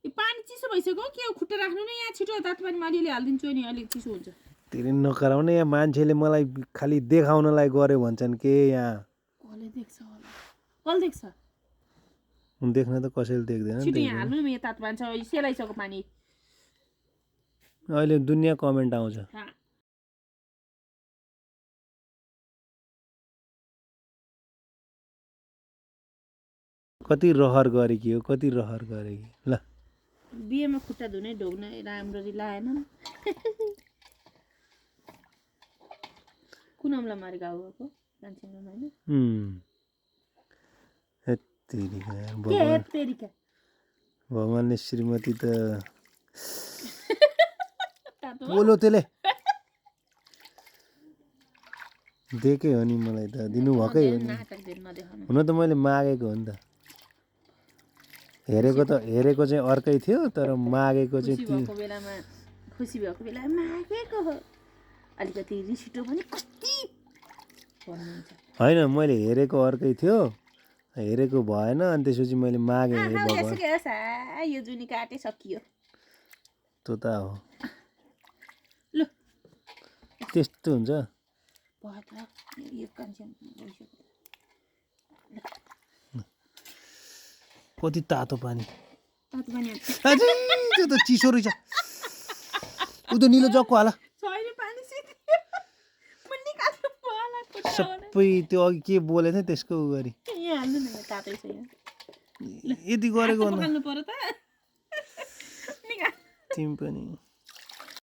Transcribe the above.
यो पानी चिसो भइसक्यो के हो खुट्टा राख्नु न यहाँ छिटो तातो पानीमा अलिअलि हालिदिन्छु नि अलिक चिसो हुन्छ तेरि नकराउने यहाँ मान्छेले मलाई खालि देखाउनलाई गर्यो भन्छन् के यहाँ कसले देख्छ होला कसले देख्छ देख्न त कसैले देख्दैन छिटो यहाँ हाल्नु न यहाँ तातो पानी छ सेलाइसक्यो पानी अहिले दुनियाँ कमेन्ट आउँछ कति रहर गरे कि हो कति रहर गरे कि ल बिहेमा खुट्टा धुने ढोग्न राम्ररी लाएन कुन अम्ला मारे गाउँ गएको मान्छेमा होइन भगवानले श्रीमती त बोलो त्यसले देखे हो नि मलाई त दिनु भएकै हो नि हुन त मैले मागेको हो नि त हेरेको चाहिँ अर्कै थियो तर मागेको चाहिँ खुसी भएको बेलामा मागेको हो अलिकति रिसिटो पनि कति भन्नुहुन्छ होइन मैले हेरेको अर्कै थियो हेरेको भएन अनि त्यसपछि मैले मागेँ हे भगवान यो जुनी काटे सकियो त्यो त हो ल त्यस्तो हुन्छ कति तातो पानी त्यो त चिसो रहेछ उ त निलो जगको हाला सबै त्यो अघि के बोले थिएँ त्यसको उ गरी यति गरेको तिमी पनि